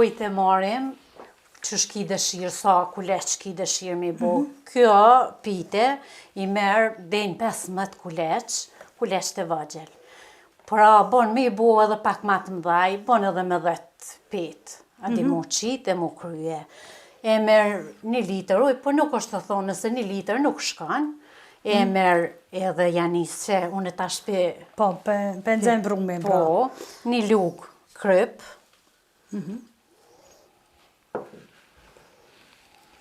ujt e marrim, qysh ki dëshirë, sa kuleq ki dëshirë me bo. Mm -hmm. Kjo pite i merr deri 15 kuleq, kuleq të vogjël. Pra, bon me i bo edhe pak ma të mdhaj, bon edhe me 10 pit, a di mm -hmm. mu qitë e mu krye. E merr një litër ujë, po nuk është të thonë nëse një litër nuk shkon, e mm. merr edhe janis që unë e tash pe... Po, pe, pe nxen brumin, pra. Po, një lugë kryp. Mm -hmm.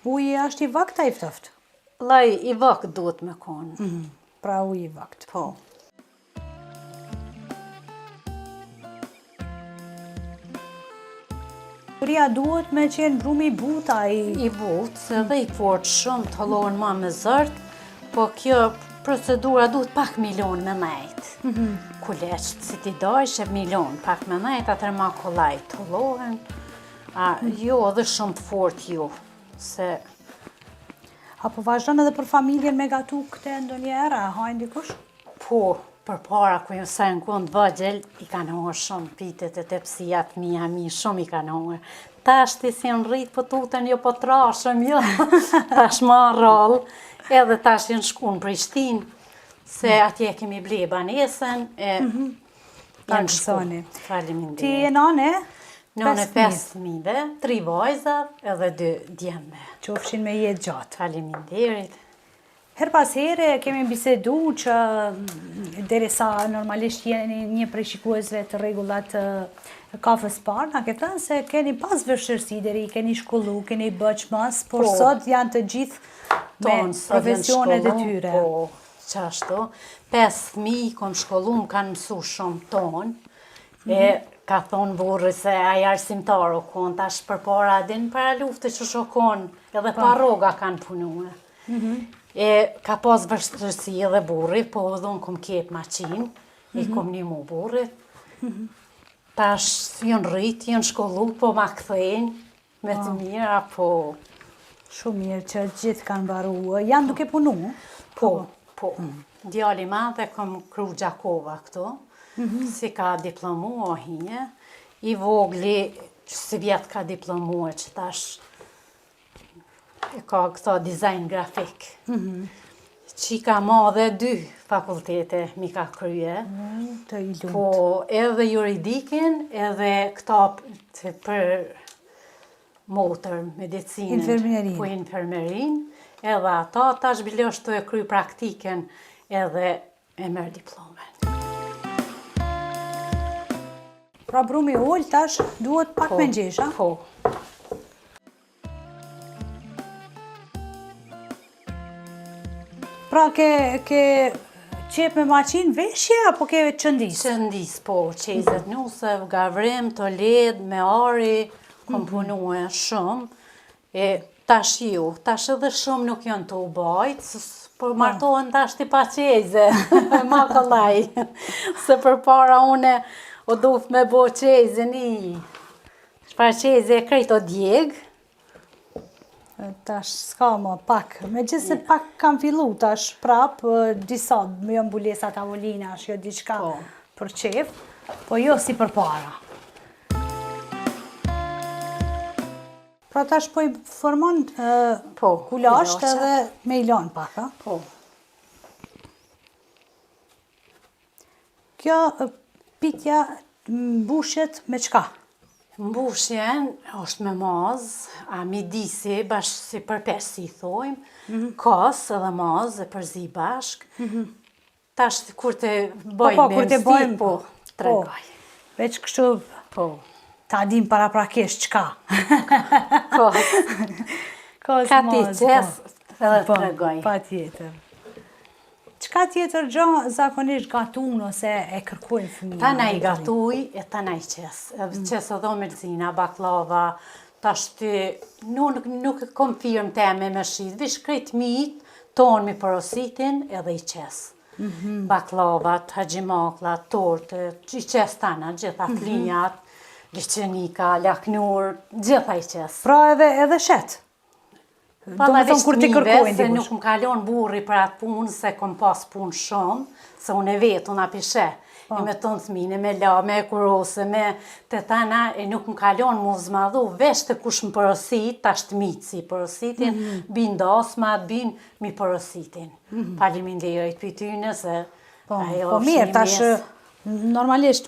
Uji është i vakt a i ftoft? Vllai, i vakt duhet me konë. Mm -hmm. Pra uji i vakt. Po. Pra duhet me qenë brumi i butë, a i... I butë, se dhe i fort shumë, të hollohen ma me zor, po kjo procedura duhet pak mi lonë me nejtë. Mm -hmm. Kuleqët, si t'i dojsh, e mi lonë pak me nejtë, atëherë ma kollaj të hollohen. A, mm. jo, edhe shumë të fort jo, se... A po vazhdon edhe për familjen me gatu këte ndonjëherë, a hajnë dikush? Po, përpara kur janë sa janë konë të vogjël, i kanë hongër shumë pitet e tepsijat mija mi, shumë i kanë hongër. Tash ti si janë rritë, po tuten, jo po trashem, jo, tash ma rrallë, edhe tash janë shku në Prishtinë, se mm. atje kemi ble banesën, e mm -hmm. janë shku. Faleminderit. Ti je nanë e? Nanë e pesë fëmijëve, tri vajza edhe dy djemve. Qofshin me jetë gjatë. Faleminderit. Herë pas here kemi bisedu që derisa normalisht jeni një prej shikuesve të rregullt të kafës parë, na ke thënë se keni pas vështirësi deri i keni shkollu, keni bë çmos, por po, sot janë të gjithë me profesionet e tyre. Po, qashtu. Pesë fëmijë kom shkollu, më kanë mësu shumë tonë, e mhm. ka thonë burri se ai arsimtar o konë, tash përpara, din para lufte qysh o konë, edhe pa po. rroga kanë punue. Mhm. E ka pas vështirësi edhe burri, po edhe unë kom kep maqinë, i mhm. kom nimu burrit. Mhm. Tash janë rritë, janë shkollu, po ma kthejnë me të po. mira, po... Shumë mirë që gjithë kanë mbaru. Janë duke punu? Po, po. Mm. Djali i madh e kom kru Gjakova këtu, si ka diplomu o hinje. I vogli, sivjet ka diplomu e që tash E ka këto dizajn grafik. Mm -hmm. Çika e madhe dy fakultete mi ka krye. Mm, të i lumtë. Po edhe juridikin, edhe këto të për motër, medicinën. Infermierin. Po infermierin. Edhe ato, tash bile është tu e kry praktiken edhe e merr diplomën. Pra brumi ul tash duhet pak po, me ngjesh, a? Po. Pra ke ke qep me maqinë veshje apo ke qëndis? Qëndis, po, çejzet nuse, gavrim, toled, me ari, kom mhm. punue shumë. E tash ju, tash edhe shumë nuk janë tu u bajt, po martohen tash ti pa çejze, ma kollaj, se përpara une u duft me bo çejzin i, çfarë çejze e krejt o djeg. Tash s'ka ma pak, megjithëse pak kam fillu tash prap, disa, jo mbulesa tavolinash, jo diçka po. për qef, po jo si përpara. Pra tash po i formon po, kulaqt edhe me i lanë pak, a? Po. Kjo pitja mbushet me çka? Mbushjen është me mazë, a midisi, bash si përpesh si i thojmë, mm -hmm. kos edhe mazë e përzi bashkë, mm -hmm. Tash kur të po, bëjmë po, kur të bëjmë, po, po tregoj. Veç kështu, po. Ta dim paraprakisht çka. Po. Kos Ka ti qes, po. edhe po, tregoj. Patjetër. Çka tjetër gjo zakonisht gatun ose e kërkojnë fëmijët? Tana i gatuj e tana i qes. Edhe mm. qes edhe omëlzina, baklava, tash ti nuk, nuk kom firmë teme me shit, veç krejt mit, Tonë mi porositin edhe i qes. Mm -hmm. Baklavat, haxhimaklat, tortet, i qes tana, gjitha mm -hmm. flinjat, liqenika, laknur, gjitha i qes. Pra edhe, edhe shet? Pa Do me thonë kur t'i kërkojnë dikush. Se nuk më ka lon burri për atë punë, se kom pas punë shumë, se unë e vetë, unë a pishe. Po. E me tonë fëmijën, e me la, me hekurose, me të tana, e nuk më kalon mu zmadhu, veç të kush më porosit, tash të mitë si porositin, mm -hmm. bin dasmat, bin mi porositin. Mm -hmm. Faleminderit prej tyne, se po, ajo po mirë, tash normalisht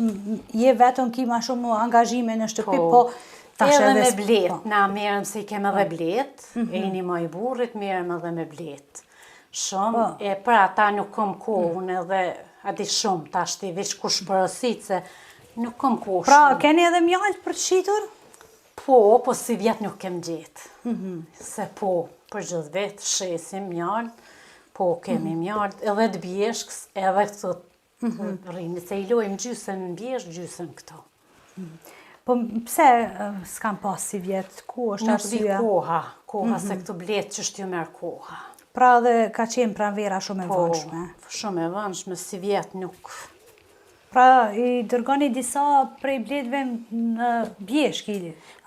je vetëm ki ma shumë angazhime në shtëpi, po, po tash edhe me bletë, po. na merrem se i kem edhe po. bletë, mm -hmm. e i nimoj burrit, merrem edhe me bletë. Shumë, po. e për ata nuk kom kohë, mm. unë edhe a di shumë, tashti veç kush porosit se nuk kom kohë Pra, keni edhe mjaltë për të shitur? Po, po sivjet nuk kem gjetë. Mm -hmm. Se po, për gjithë vit, shesim mjaltë, po kemi mm -hmm. mjaltë, edhe të bjeshkës, edhe këto mm -hmm. rrinë, se i lojmë gjysën në bjeshkë, gjysën këto. Mm -hmm. Po pse s'kam pas sivjet, ku është arsyeja? Nuk di koha, koha mm -hmm. se këto bletë që është ju merr koha. Pra dhe ka qenë pranvera shumë e po, vonshme. shumë e vonshme, sivjet nuk... Pra, i dërgoni disa prej bletëve në bjeshkë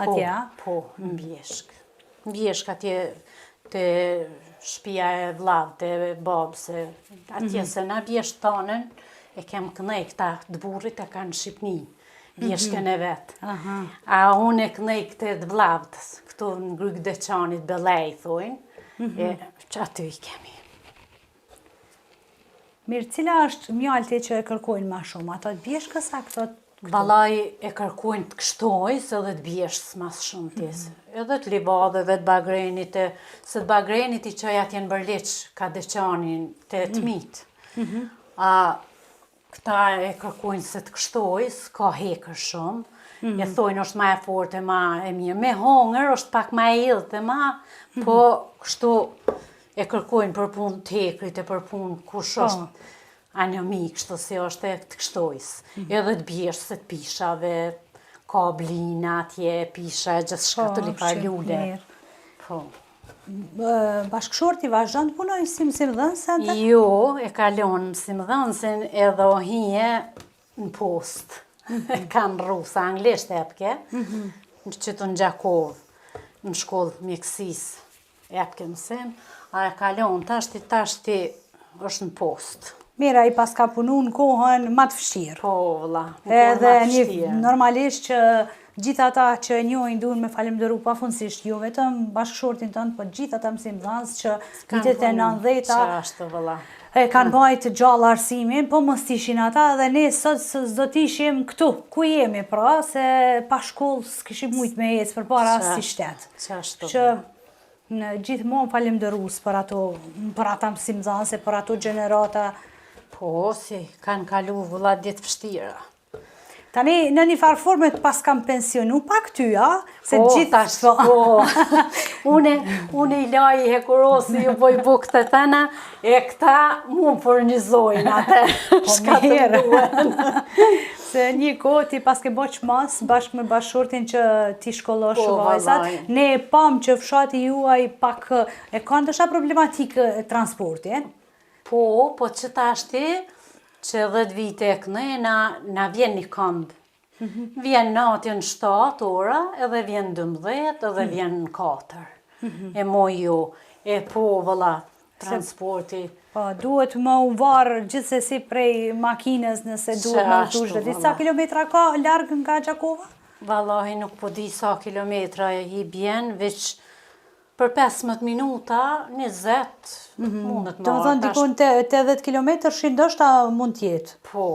atje, a? Po, po, në bjeshkë. Në bjeshkë atje te shpia e vllavit, te babës, atje mm -hmm. se na bjeshkë tonën, e kem kënej këta të burrit e kanë Shqipni, bjeshkën mm -hmm. e vet. Aha. A unë e kënej këte të vllavit, këtu në Grykë Deçanit, Belej, thojnë, mm -hmm. e që aty i kemi. Mirë, cila është mjalti që e kërkojnë ma shumë? Ato të bjeshkës a këto këtu? Vallai e kërkojnë të kështojës edhe të bjeshkës ma së shumti. Mm -hmm. Edhe të livadheve, të bagrenit, e, se të bagrenit i çoj atje në Bërliq, ka Deçanin, te të mitë. Mm -hmm. A këta e kërkojnë se të kështojës, ka hekër shumë, mm -hmm. e thojnë është ma e fortë e ma e mirë. Me hongër është pak ma e idhët e ma, mm -hmm. po kështu E kërkojnë për punë të hekrit e për punë kush po. është anemi, kështu si është e të kështojs. Mm -hmm. Edhe të bjeshkës e të pishave, ka blina atje, pisha e gjithçka po, të lipa lule. Po. Bashkëshorti vazhdon të punojë si mësimdhënës ende? Jo, e ka lonë mësimdhënësin edhe o hije në postë. Mm -hmm. Ka ndrru, se anglisht epke, mm -hmm. qëtu në Gjakovë, në shkollë mjekësisë. Jepke mësim, a e ka lonë tashti, tashti është në postë. Mirë, ai paska punu në kohën ma të vështirë. Po, vëlla, në kohën ma të vështirë. Normalisht që gjithë ata që e njohin duhen me falemderu pafundësisht, jo vetëm bashkëshortin tënd, po gjithë ata mësimdhënës që vitet e 90-ta Qashtu, vëlla. e kanë bajtë gjallë arsimin, po mos t'ishin ata dhe ne sot s'do t'ishim këtu, ku jemi pra, se pa shkollë s'kishim mujtë me ecë përpara as si shtet. Qashtu. Që në gjithmonë falemderues për ato, për ata mësimdhënës e për ato gjenerata. Po, si, kanë kalu vëlla ditë vështira. Tani, në një farë forme të paskan pensionu pak ty, a? Se po, gjithë... Tash, po. Une, une i laj i hekurosi, ju boj bukë të tëna, e këta mu më furnizojnë atë. Po, mirë. Se një kohë ti paske bo çmos bashkë me bashkëshortin që t'i shkollosh po, vajzat. Ne e pamë që fshati juaj pak e ka ndoshta problematikë transporti. Po, po që tashti, që 10 vite e këne, na, na vjen një këmbë. Mm -hmm. Vjen natën në 7 ora, edhe vjen 12, edhe mhm. vjen në 4. Mm -hmm. E moj ju, e po, vëlla, transporti. Po, duhet me u varë gjithsesi prej makinës nëse duhet me udhëtu çdo ditë. Sa kilometra ka larg nga Gjakova? Vallahi nuk po di sa kilometra i bjen, veç për 15 minuta, 20, mm -hmm. mundet më. Të më thonë, dikun 80 kilometër, shi ndoshta mund t'jetë. Po.